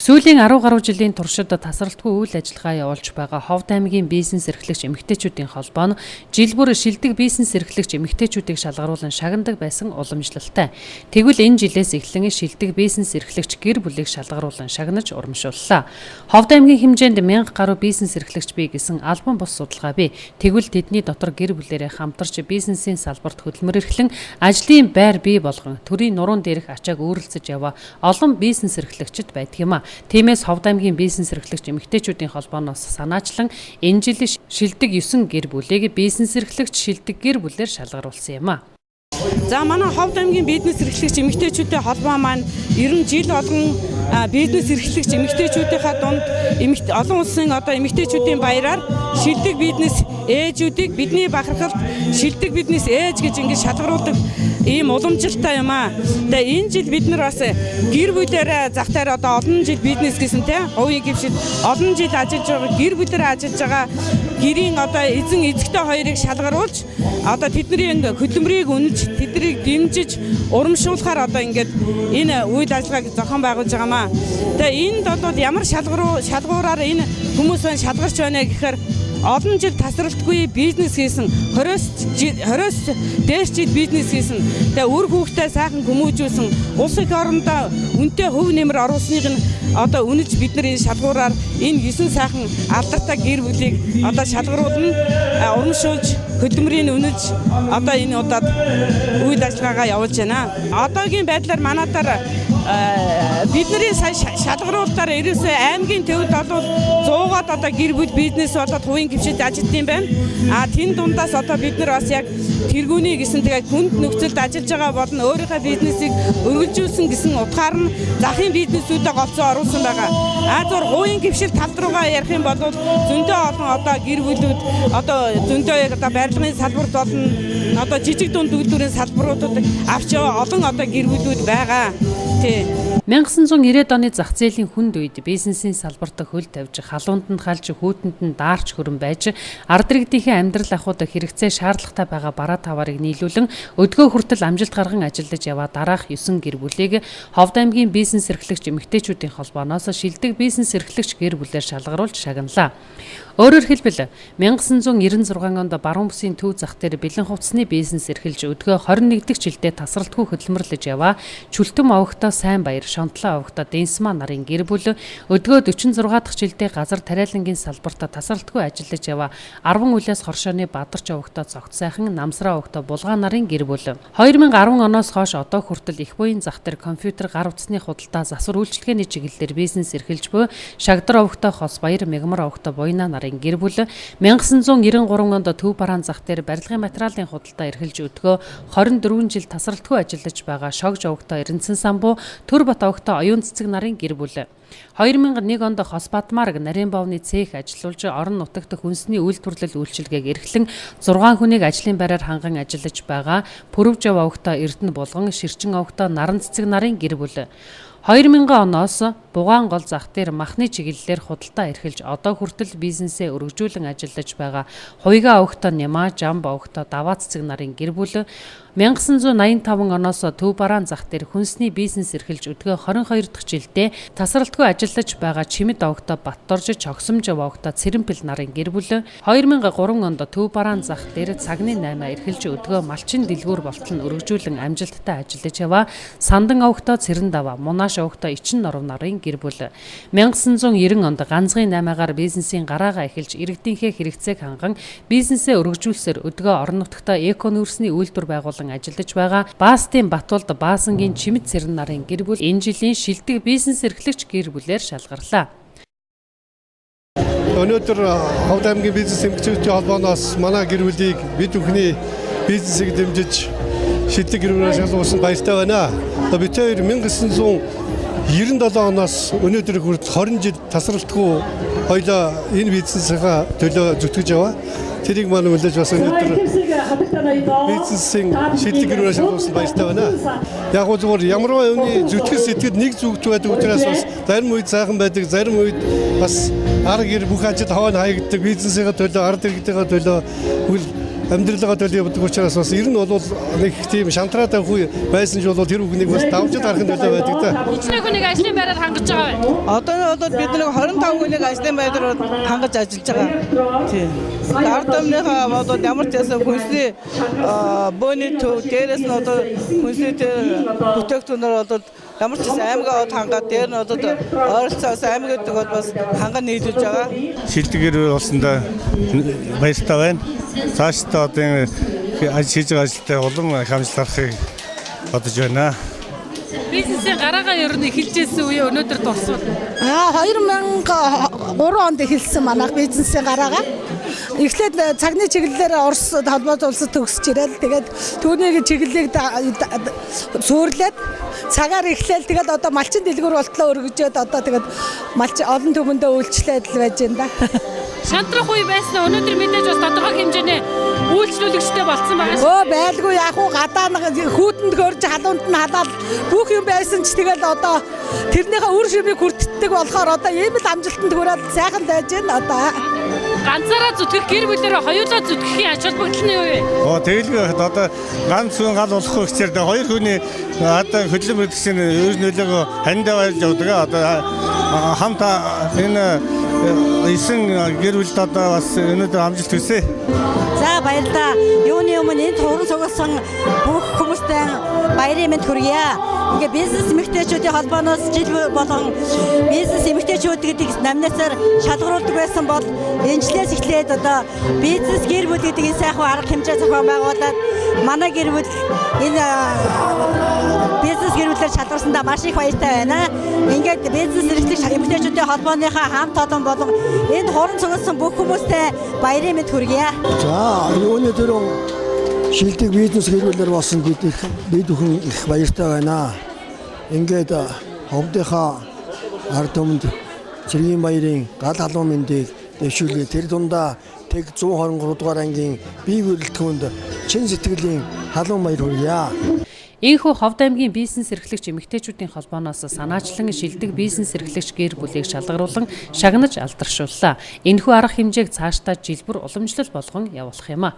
Сүүлийн 10 гаруй жилийн туршид тасралтгүй үйл ажиллагаа явуулж байгаа Ховд аймгийн бизнес эрхлэгч эмэгтэйчүүдийн холбоо нь жил бүр шилдэг бизнес эрхлэгч эмэгтэйчүүдийг шалгаруулан шагнадаг байсан уламжлалтай. Тэгвэл энэ жилээс эхлэн шилдэг бизнес эрхлэгч гэр бүлийг шалгаруулан шагнаж урамшууллаа. Ховд аймгийн хэмжээнд 1000 гаруй бизнес эрхлэгч бий гэсэн албан бус судалгаа бий. Тэгвэл тэдний дотор гэр бүлээрээ хамтарч бизнесийн салбарт хөдөлмөр эрхлэн ажлын байр бий болгон төрийн нуруун дээрх ачааг үүрэлцэж яваа олон бизнес эрхлэгчид байдаг юм а. Тиймээс Ховд аймгийн бизнес эрхлэгч эмэгтэйчүүдийн холбооноос санаачлан энэ жил шилдэг 9 гэр бүлийг бизнес эрхлэгч шилдэг гэр бүлээр шалгаруулсан юм а. За, манай Ховд аймгийн бизнес эрхлэгч эмэгтэйчүүдийн холбоо маань ер нь жил болгон бизнес эрхлэгч эмэгтэйчүүдийнхаа дунд олон улсын одоо эмэгтэйчүүдийн баяраар шилдэг бизнес ээжүүдийг бидний бахархалд шилдэг бизнес ээж гэж ингэж шалгаруулдаг ийм уламжлалтай юм аа. Тэгээ энэ жил бид нар бас гэр бүлээрээ зах дээр одоо олон жил бизнес гэсэн, те, хувийн хэвшил олон жил ажиллаж байгаа, гэр бүлээрээ ажиллаж байгаа гэрийн одоо эзэн эзэгтэй хоёрыг шалгаруулж, одоо тэдний хөдөлмөрийг үнэлж, тэднийг дэмжиж урамшуулахаар одоо ингээд энэ үйл ажиллагааг зохион байгуулж байгаа юм аа. Тэгээ энд бол ямар шалгуураар энэ хүмүүс байна шалгарч байна гэхээр олон жил тасралтгүй бизнес хийсэн, 20-оос дээш жил бизнес хийсэн, тэгээ үр хүүхдээ сайхан хүмүүжүүлсэн, улс эх орондоо үнэтэй хувь нэмэр оруулсныг нь одоо үнэлж, бид нар энэ шалгуураар энэ 9 сайхан алдартай гэр бүлийг одоо шалгаруулна, урамшуулж, хөдөлмөрийг үнэлж одоо энэ удаад үйл ажиллагаагаа явуулж байна. Одоогийн байдлаар манадаар бидний сая шалгаруулалтаар ерөөсөө аймгийн төвд бол 100-аад одоо гэр бүл бизнес болоод хувийн хэвшилд ажилладаг юм байна. А тэн дундаас одоо бид нар бас яг тэргүүний гэсэн, тэгээ хүнд нөхцөлд ажиллаж байгаа болон өөрийнхөө бизнесийг өргөжүүлсэн гэсэн утгаар нь захын бизнесүүдэд голцоо оруулсан байгаа. А зур хувийн хэвшил тал руугаа ярих юм бол зөндөө олон одоо гэр бүлүүд одоо зөндөө яг одоо барилгын салбарт болон одоо жижиг дунд үйлдвэрийн салбаруудад авч яваа олон одоо гэр бүлүүд байгаа. Тий. 1990-ад оны зах зээлийн хүнд үед бизнесийн салбарт хөл тавьж, халуунд нь халж, хүүтэнд нь даарч хөрөн байж, ард иргэдийнхээ амьдрал ахуйд хэрэгцээ шаардлагатай байгаа бараа таваарыг нийлүүлэн өдгөө хүртэл амжилт гарган ажиллаж яваа дараах 9 гэр бүлийг Ховд аймгийн бизнес эрхлэгч эмэгтэйчүүдийн холбооноос шилдэг бизнес эрхлэгч гэр бүлээр шалгаруулж шагналаа. Өөрөөр хэлбэл, 1996 онд Баруун бүсийн төв зах дээр бэлэн хувцсны бизнес эрхэлж, өдгөө 21 дахь жилдээ тасралтгүй хөдөлмөрлөж яваа Чүлтөм овогтой Сайн Баяр, Шонтлоо овогтой Дэнсмаа нарын гэр бүл, өдгөө 46 дахь жилдээ газар тариалангийн салбарт тасралтгүй ажиллаж яваа 10 үлээс хоршооны Бадарч овогтой Цогт Сайхан, Намсраа овогтой Булгаа нарын гэр бүл. 2010 оноос хойш одоо хүртэл их буян зах дээр компьютер, гар утасны худалдаа, засвар үйлчилгээний чиглэлээр бизнес эрхэлж буй Шагдар овогтой Хос Баяр, Мегмар овогтой Буйна нарын гэр бүл. 1993 онд Төв Бараан зах дээр барилгын материалын худалдаа эрхэлж, өдгөө 24 жил тасралтгүй ажиллаж байгаа Шогж овогтой Эренцэн Самбуу, Төр Бат овогтой Оюун Цэцэг нарын гэр бүл. 2001 онд Хос Бадмарг нарийн бовны цех ажилуулж, орон нутагт хүнсний үйлдвэрлэл үйлчилгээг эрхлэн 6 хүнийг ажлын байраар ханган ажиллаж байгаа Пүрвжав овогтой Эрдэнэ Булган, Ширчин овогтой Наран Цэцэг нарын гэр бүл. 2000 оноос Бугаан гол зах дээр махны чиглэлээр худалдаа эрхэлж, одоо хүртэл бизнесээ өргөжүүлэн ажиллаж байгаа Хуйгаа овогтой Нямаа, Жамб овогтой Даваа Цэцэг нарын гэр бүл. 1985 оноос Төв Бараан зах дээр хүнсний бизнес эрхэлж, өдгөө 22 дахь жилдээ тасралтгүй ажиллаж байгаа Чимэд овогтой Батдорж, Чогсомж овогтой Цэрэмпэл нарын гэр бүл. 2003 онд Төв Бараан зах дээр цагны 8 эрхэлж, өдгөө малчин дэлгүүр болтол нь өргөжүүлэн амжилттай ажиллаж яваа Сандан овогтой Цэрэндава, Мунааш овогтой Ичин Норов нарын гэр бүл. 1990 онд ганцхан 8-аар бизнесийн гараагаа эхэлж, иргэдийнхээ хэрэгцээг ханган бизнесээ өргөжүүлсээр өдгөө орон нутагта эко нүүрсний үйлдвэр байгуулан ажиллаж байгаа Баастын Батулд Баасангийн Чимэд Цэрэн нарын гэр бүл энэ жилийн шилдэг бизнес эрхлэгч гэр бүлээр шалгарлаа. Өнөөдөр Ховд аймгийн бизнес эмэгтэйчүүдийн холбооноос манай гэр бүлийг, бид бүхний бизнесийг дэмжиж шилдэг гэр бүлээр шалгуулсан баяртай байна. Одоо бид хоёр 1997 оноос өнөөдөр хүртэл 20 жил тасралтгүй хоёулаа энэ бизнесийнхаа төлөө зүтгэж яваа. Тэрийг маань хүлээж бас өнөөдөр бизнесийн шилдэг гэр бүлээр шалгуулсан баяртай байна. Яг гоо зүгээр ямарваа юмны зүтгэл сэтгэл нэг зүгт байдаг учраас бас зарим үед сайхан байдаг, зарим үед бас ар гэр бүх ажил хойно хаягддаг. Бизнесийнхаа төлөө, ард иргэдийнхаа төлөө үл амьдралгаа төлөө явдаг учраас бас ер нь бол нэг тийм шантраад авах байсан ч бол тэр үгнийг бас давж гарахын төлөө байдаг да. Хичнээн хүнийг ажлын байраар хангаж байгаа вэ? Одоо нь бол бид нэг 25 хүнийг ажлын байраар хангаж ажиллаж байгаа. Тийм. Ард түмнийхээ бол ямар ч байсан хүнсний бөөний төв дээрээс нь одоо хүнсний тэр бүтээгдэхүүнээр бол ямар ч байсан аймгаа хангаад дээр нь одоо ойролцоос аймаг гэдэг бол бас ханган нийлүүлж байгаа. Шилдэг гэр бүл болсондоо баяртай байна. Цаашдаа одоо энэ ажил хийж байгаа ажилдаа улам их амжилт гаргахыг бодож байна. Бизнесийн гараагаа ер нь эхэлжсэн үе өнөөдөр дурсвал. 2003 онд эхэлсэн манайх бизнесийн гараагаа. Эхлээд цагны чиглэлээр Орос холбоот улсад төгсөж ирэл тэгээд түүнийг чиглэлийг цуурлаад цагаар эхлээл тэгээд одоо малчин дэлгүүр болтлоо өргөжөөд одоо тэгээд малч олон түмэндээ үйлчлээд л байж байна да. Шантрах үе байсан өнөөдөр мэдээж бас тодорхой хэмжээний үйлчлүүлэгчтэй болцсон байгаа шүү. Өө байлгүй яг уу гадаа нэг хүүтэнд хөрж халуунд нь халаал бүх юм байсан ч тэгэл одоо тэрнийхээ үр шимийг хүртдэг болохоор одоо ийм л амжилтанд хүрээд сайхан байж байна одоо. Ганцаараа зүтгэх гэр бүлээрээ хоёулаа зүтгэхийн ач холбогдол нь юу вэ? Оо тэгэлгүй байхад одоо ганц хүн гал болохгүй гэхээр хоёр хүний одоо хөдөлмөр гэдэг чинь ер нь нөлөөгөө хандаа баярж явдаг. Одоо хамт энэ 9 гэр бүлд одоо бас өнөөдөр амжилт хүсье. За баярлалаа. Юуны өмнө энд хуран цугласан бүх хүмүүстэй баярын мэнд хүргье. Ингээ бизнес эмэгтэйчүүдийн холбооноос жил болгон бизнес эмэгтэйчүүд гэдэг номинацаар шалгаруулдаг байсан бол энэ жилээс эхлээд одоо бизнес гэр бүл гэдэг энэ сайхан арга хэмжээ зохион байгуулад манай гэр бүл энэ бизнес гэр бүлээр шалгарсандаа маш их баяртай байна. Ингээд бизнес эрхлэгч эмэгтэйчүүдийн холбооныхаа хамт олон болон энд хуран цугласан бүх хүмүүстэй баярын мэнд хүргье. За юуны дөрөв шилдэг бизнес гэр бүлээр болсон гэдэг бид бүхэн их баяртай байна. Ингээд ховдынхаа ард түмэнд цэргийн баярын гал халуун мэндийг дэвшүүлээ. Тэр дундаа тэг 123 дугаар ангийн бие бүрэлдэхүүнд чин сэтгэлийн халуун баяр хүргье. Ийхүү Ховд аймгийн бизнес эрхлэгч эмэгтэйчүүдийн холбооноос санаачлан шилдэг бизнес эрхлэгч гэр бүлийг шалгаруулан шагнаж алдаршууллаа. Энэхүү арга хэмжээг цаашдаа жил бүр уламжлал болгон явуулах юм а.